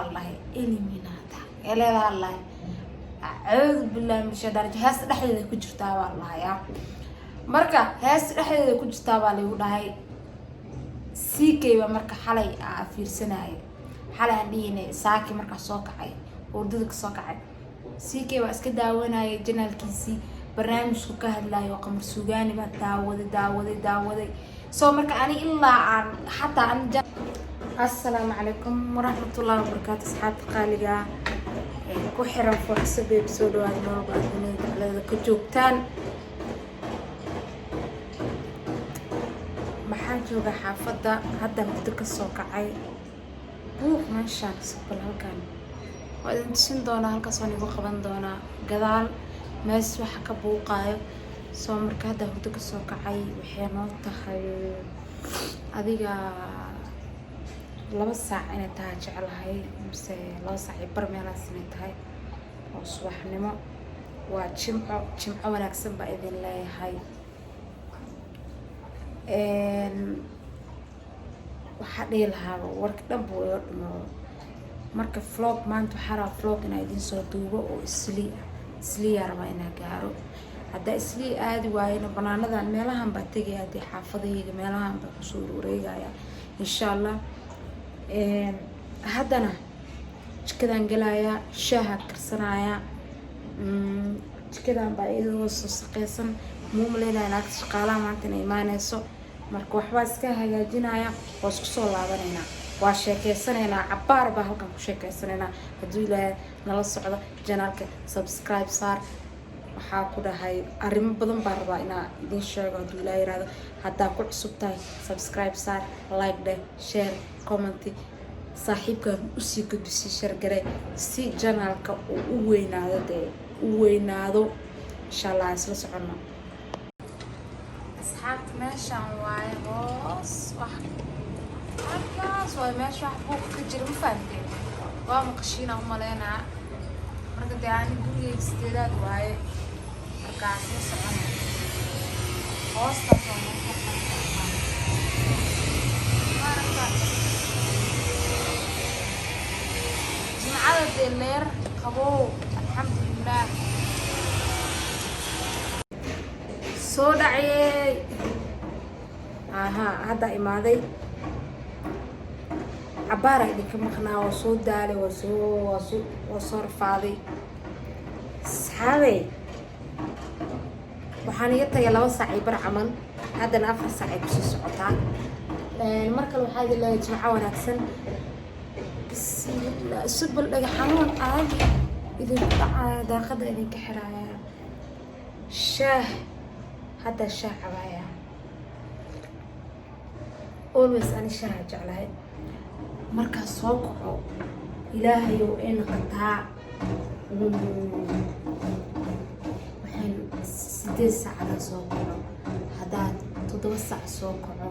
Waxaa la dhahay eliminata ee leedaha la dhahay, acuudu billahi min shaytaan rajiim. Heesta dhexdeeda ku jirtaa baa la dhahayaa. Marka heesta dhexdeeda ku jirtaa baa lagu dhahay CK ba. Marka xalay aa fiirsanaya, xalay aan dhihinay, saaki markaa soo kacay, hurdada kasoo kacay, CK baa iska daawanayay channelkiisii, barnaamijku ka hadlayo Qamar Sugaani baa daawaday, daawaday, daawaday. So marka ani ilaa aan xataa ani. Assalaamu calaykum waraxmatullahi wabarakaatu, asxaabta qaaliga ee ku xiran Fooxisa Babe, soo dhawaada meel walba aad dunida dacladada ka joogtaan. Maxaan joogaa? Xaafadda hadda hurdo kasoo kacay. Buuq meeshaan bal halkan waa idin tusin doonaa, halkaas waan igu qaban doonaa gadaal mees waxa ka buuqaayo. Soo marka hadda hurdo kasoo kacay, waxay noo tahay adiga 2 saac inay tahay jeclahay, mise 2 saac iyo bar meelahaas inay tahay oo subaxnimo. Waa Jimco, Jimco wanaagsan baa idin leeyahay. Waxaa dhihi lahaaba warka dhan buu iga dhumo. Marka vlog maanta waxaa rabaa vlog inaa idin soo duubo oo Islii Isliyaa rabaa inaa gaaro. Haddaa Islii aadi waayona, banaanadan meelahan baa tegaya, haddii xaafadahayga meelahan baa kusoo wareegaya, insha Allah. Haddana jikadaan gelayaa, shaaha karsanayaa. Jikadan baa iyadoo soo saqeysan muu maleynaya naagta shaqaalaha maanta inay imaaneyso. Marka waxbaa iska hagaajinaya, waa isku soo laabanaynaa, waa sheekeysanaynaa, cabaar baa halkan ku sheekeysanaynaa. Hadduu Ilaahay nala socdo, channelka subscribe saar. Waxaa ku dhahay arrimo badan baa rabaa inaa idiin sheego. Hadduu Ilaahay yiraahdo, haddaa ku cusub tahay, subscribe saar, like dheh, share, comment, saaxiibkan usii gudbisii, share gare si channelka uu u weynaado, dee u weynaado, insha Allah. Isla socono, asxaabta. Meeshaan waaye hoos, wax halkaas waaye meesha wax buuq ka jira, ma fahamteen? Waa maqashiina umaleynaa. Marka dee ani gurigeyga sideedaad waaye, markaa isla socono. Hoostaas waa meesha maaragta. Jimcada dee leer qabow, alxamdulilah. Soo dhacayey aha, hadda imaaday. Cabaara idinka maqnaa, waa soo daalay, waa soo rafaaday, asxaabey. Waxaan iga tagay 2 saac iyo bar camal, haddana 4 saac ay kusii socotaa. Mar kale waxaa idin leeyahay jimco wanaagsan. Bismillah, subal dhaga xanuun caadi idinku dhacaya, daaqada idinka xiraaya. Shaah hadda shaah cabaaya. Always ani shaaha jeclahay. Markaa soo kaco, Ilaahayow ay noqotaa, waxaan 8 saacadaa soo kaco, haddaa 7 saac soo kaco,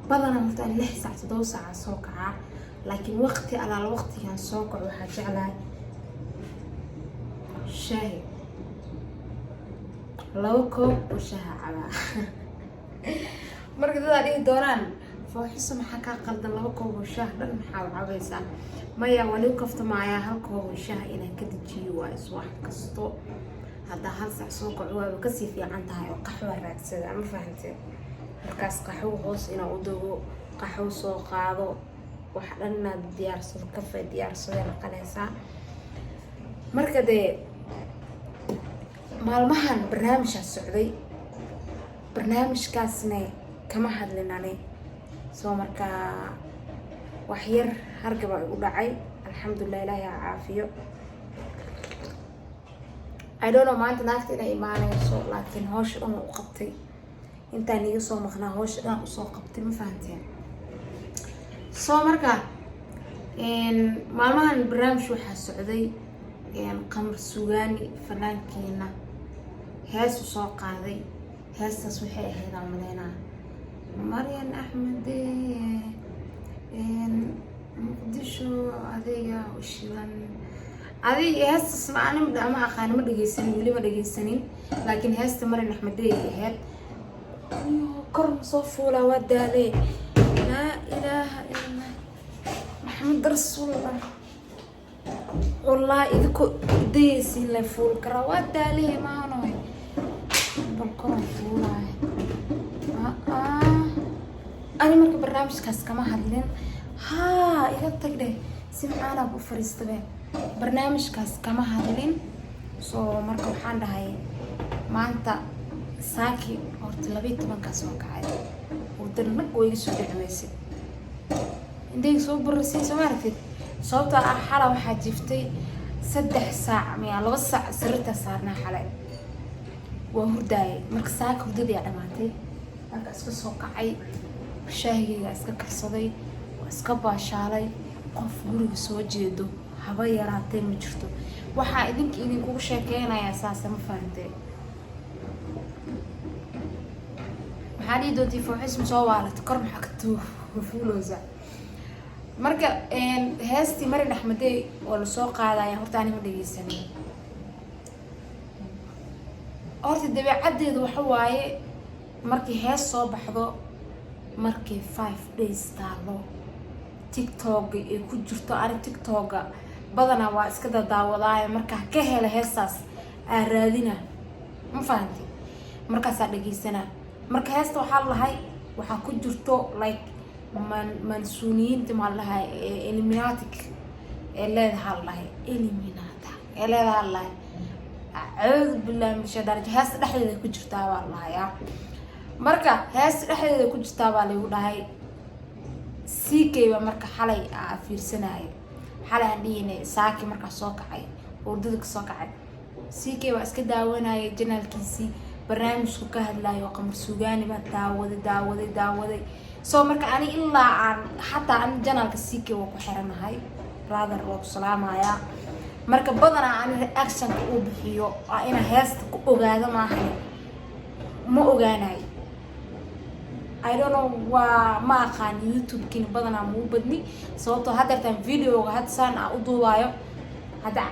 badanaa horta aan 6 saac, 7 saaca soo kacaa, laakiin waqti alaala waqtigan soo kaco waxaa jeclahay shaahi, 2 koob oo shaaha cabaa. Marka dadaa dhihi doonaan, "Fooxiso, maxaa kaa qaldan? 2 koob oo shaah dhan maxaa u cabaysaa?" Maya, waa ligu kaftamayaa. Hal koob oo shaah inaan ka dejiyo waayo subax kasto. Haddaa 1 saac soo kaco, waaba kasii fiican tahay oo qaxwa raadsada, ma fahanteen? Markaas qaxwo hoos inaa u dago, qaxwo soo qaado, wax dhan inaad diyaarsado, kafee diyaarsaday noqonaysaa. Marka dee maalmahan barnaamijaa socday, barnaamijkaasne kama hadlin ani. Soo markaa wax yar hargabaa igu dhacay, alxamdulilah, Ilaahay ha caafiyo. I don't know maanta naagta inay imaaneyso, laakiin howsha dhan u qabtay intaan iga soo maqnaa, howsha dhan usoo qabtay, ma fahanteen? Soo marka maalmahan barnaamij waxaa socday Qamar Sugaani, fanaankiina, heesu soo qaaday. Heestaas waxay ahayd, aan maleynaa, Maryan Axmede, Muqdisho adiga u shidan adiga. Heestas ma ani ma aqaani, ma dhegeysanin, weli ma dhegeysanin, laakiin heesta Maryan Axmede ay ahayd. Kor ma soo fuulaa? Waa daalee. Laa ilaaha illa Allah, Maxamed rasuulullah. Wallaahi idinkoo idayeysiin la fuul karaa. Waa daalihi maanoy, bal koran fuulaay. Ani marka barnaamijkaas kama hadlin. Haa, iga tag dheh, si macaanaa ku fariistabe. Barnaamijkaas kama hadlin. So marka waxaan dhahay maanta saaki horta 12-kaa soo kacay. Hurdada nag way iga soo dhici weysay, indhayga soo burasay, soo ma aragtid? Sababtoo ah xala waxaa jiftay 3 saac miya, 2 saac sariirtaa saarnaa xalay, waa hurdaayay. Marka saaka hurdadii aa dhamaatay. Marka iska soo kacay, shaahigayga iska karsaday, waa iska baashaalay. Qof guriga soo jeedo haba yaraatee ma jirto. Waxaa idinka idinkugu sheekeynayaa saasa, ma fahantee? Maxaa dhihi doontii? Fooxisma soo waalatay, kor maxaa ka tuufuuloosa? Marka heestii Marin Axmedey oo lasoo qaadaya, horta ani ma dhegeysanin. Horta dabeecaddeedu waxa waaye, markii hees soo baxdo, markii 5 days taalo TikToka ay ku jirto, ani TikToka badanaa waa iska dadaawadaayo. Markaa ka hela heestaas aa raadina, ma fahanti? Markaasaa dhegeysanaa. Marka heesta waxaa lahay, waxaa ku jirto like man mansuuniyiinta, maa lahay, Illuminatic ee leedaha lahay, Illuminata ee leedaha lahay. Acuudu billahi min shaytaan rajiim. Heesta dhexdeeda ku jirtaa baa lahayaa. Marka heesta dhexdeeda ku jirtaa baa laygu dhahay. CK baa marka xalay aa fiirsanaya. Xalay aan dhihinay, saaki markaa soo kacay, hurdada kasoo kacay, CK baa iska daawanayay channelkiisii, barnaamijku ka hadlayo Qamar Sugaani baa daawaday, daawaday, daawaday. So marka ani ilaa aan xataa ani channelka CK waa ku xiranahay. Brother, waa ku salaamayaa. Marka badanaa ani reactionka uu bixiyo waa inaa heesta ku ogaado maahan, ma ogaanayo. I don't know, waa ma aqaan. YouTube-kiina badanaa muu badni, sababtoo haddeertaan videoga hadda saan aa u duubaayo, hadda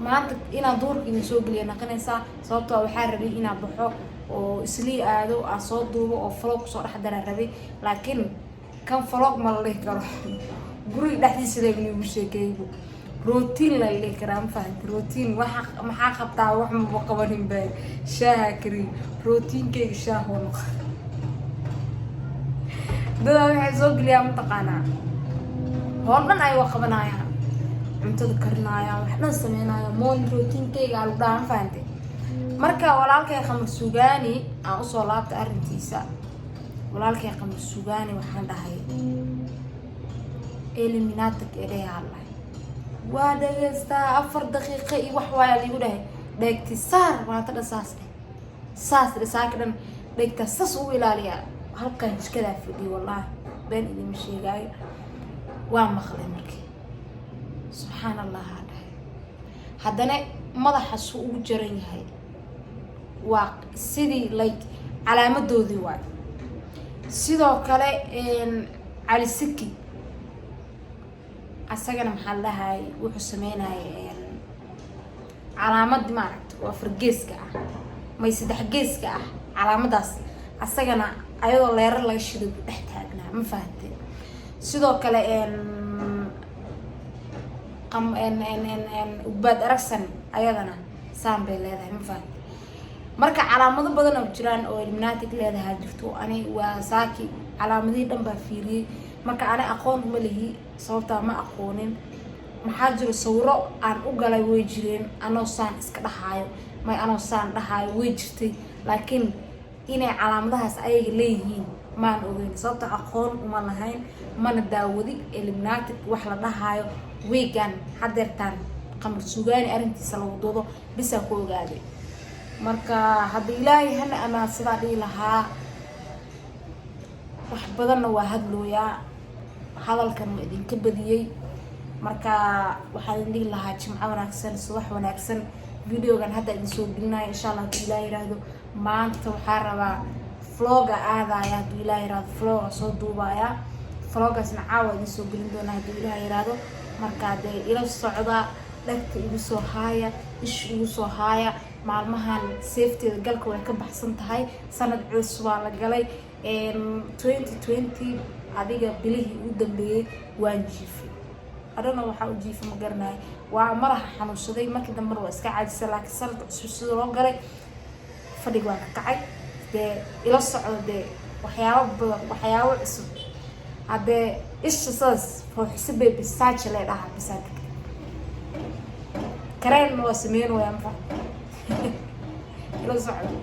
maanta inaan duurka idin soo geliya naqanaysaa, sababtoo waxaa rabay inaan baxo oo islii aado, aan soo duubo oo vlog kusoo dhex dara rabay. Laakiin kan vlog ma la dhihi karo, guriga dhexdiisa leegnigu sheekeeybo, routine la dhihi karaa, ma fahanti? Routine waxa maxaa qabtaa? Wax maba qabanin ba, shaaha kariyo. Routinekeyga shaah oo noqo. Dadaa waxay soo geliyaa, mataqaanaa, hool dhan ayagoo qabanayaan, cuntada karinayaan, wax dhan sameynaya. Morning routinekeyga aa lagu dhahaa, ma fahante? Marka walaalkay Qamar Sugaani aan usoo laabtay arrintiisa. Walaalkay Qamar Sugaani waxaan dhahay Illuminatic edheyaa lahay, waa dhageystaa 4 daqiiqo iyo wax waaya liigu dhahay. Dheegti saar maanta dhan, saas dheh, saas dheh, saaka dhan dheegtaa saas ugu ilaaliyaa. Halkan jikadaa fadhiyo, wallaahi been idima sheegaayo, waa maqlay. Markii subxaan Allah aa dhahay, haddana madaxa suu ugu jaran yahay waa sidii like calaamadoodii waay. Sidoo kale Cali Siki asagana maxaa la dhahay, wuxuu sameynaya calaamadii, maaragta, oo afar geeska ah, may saddex geeska ah, calaamadaas asagana ayadoo leerar laga shiday buu dhex taagnaa, ma fahanteen? Sidoo kale Ugbaad Aragsan ayadana saan bay leedahay, ma fahanteen? Marka calaamado badan oo jiraan oo Illuminatic leedahaa jirto. Ani waa saaki calaamadihii dhan baa fiiriyey. Marka ani aqoon uma lihi, sababtaa ma aqoonin. Maxaa jiro, sawiro aan u galay way jireen, anoo saan iska dhahaayo, may anoo saan dhahaayo way jirtay, laakiin inay calaamadahaas ayaga leeyihiin maan ogeyn, sababta aqoon uma lahayn, mana daawadi Illuminatic wax la dhahaayo. Weegan hadeertaan Qamar Sugaani arrintiisa lagu doodo bisaa ku ogaaday. Marka hadda Ilaahay hana amaansadaa dhihi lahaa. Wax badanna waa hadlooyaa, hadalkan waa idinka badiyey. Marka waxaan idin dhihi lahaa jimco wanaagsan, subax wanaagsan. Videogan hadda idin soo gelinayo, insha Allah hadduu Ilaah yiraahdo, maanta waxaa rabaa vloga aadaya. Hadduu Ilaah yiraahdo, vloga soo duubaya, vlogaasna caawa idin soo gelin doonaa hadduu Ilaah yiraahdo. Marka dee ila socda, dhagta igu soo haaya, isha igu soo haaya. Maalmahan seefteeda galka way ka baxsan tahay. Sanad cusub baa la galay, 2020. Adiga bilihii ugu dambeeyey waan jiifay. Adhana waxaa u jiifa ma garanayo. Waa madaxa xanuunsaday. Markii dambena waa iska caajisa, laakiin sanadka cusub sida loo galay fadhiga waa ka kacay. Dee ila socdo, dee waxyaabo badan, waxyaabo cusub. Haddee isha saas fooxisa baby saaji lee dhahaa bisaa degta kareenna waa sameyn waya. Ma ila socdo.